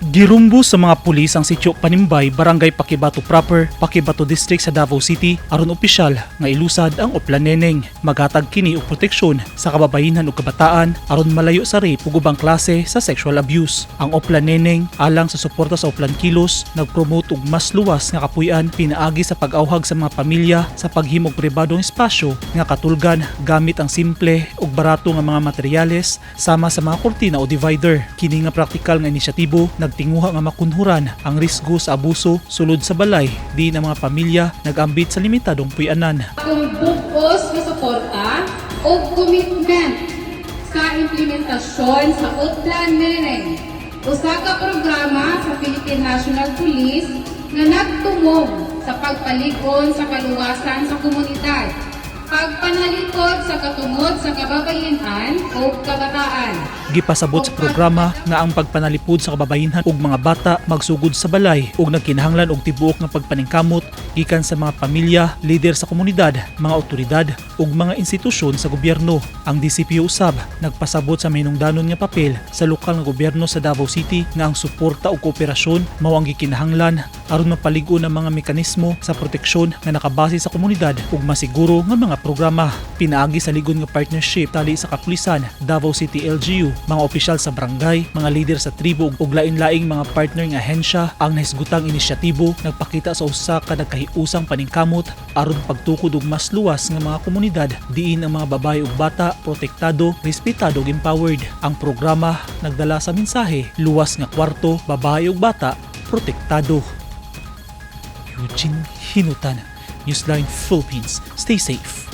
Girumbo sa mga pulis ang Sitio Panimbay, Barangay Paquibato Proper, Paquibato District sa Davao City aron opisyal nga ilusad ang Oplan Neneng. Maghatag kini og proteksyon sa kababayenhan ug kabataan aron malayo sa rape ug ubang klase sa sexual abuse. Ang Oplan Neneng, alang sa suporta sa Oplan Kilos, nagpromote og mas luwas nga kapuy-an pinaagi sa pag-awhag sa mga pamilya sa paghimog pribadong espasyo nga katulgan gamit ang simple ug barato nga mga materyales sama sa mga kurtina o divider. Kini nga praktikal nga inisyatibo nagtinguha nga makunhuran ang risgo sa abuso sulod sa balay diin ang mga pamilya nagambit sa limitadong puy-anan. Akong bug-os nga suporta o commitment sa implementasyon sa Oplan Neneng, usa ka programa sa Philippine National Police nga nagtumong sa pagpalig-on sa kaluwasan sa komunidad, pagpanalipod sa katungod sa kababayenhan o kabataan. Gipasabot sa programa nga ang pagpanalipod sa kababayenhan ug mga bata magsugod sa balay ug nagkinahanglan og tibuok nga pagpaningkamot gikan sa mga pamilya, lider sa komunidad, mga otoridad ug mga institusyon sa gobyerno. Ang DCPO usab nagpasabot sa mahinungdanon nga papel sa lokal nga gobyerno sa Davao City nga ang suporta ug kooperasyon mao ang gikinahanglan aron mapalig-on ang mga mekanismo sa proteksyon nga nakabase sa komunidad ug masiguro nga mga programa. Pinaagi sa ligon nga partnership tali sa kapulisan, Davao City LGU, mga opisyal sa barangay, mga lider sa tribo ug lain-laing mga partner nga ahensya, ang nahisgutang inisyatibo nagpakita sa usa ka nagkahiusang paningkamot aron pagtukod og mas luwas nga mga komunidad diin ang mga babae ug bata protektado, respetado ug empowered. Ang programa nagdala sa mensahe: luwas nga kwarto, babae ug bata protektado. Eugene Hinutan, Newsline Philippines. Stay safe.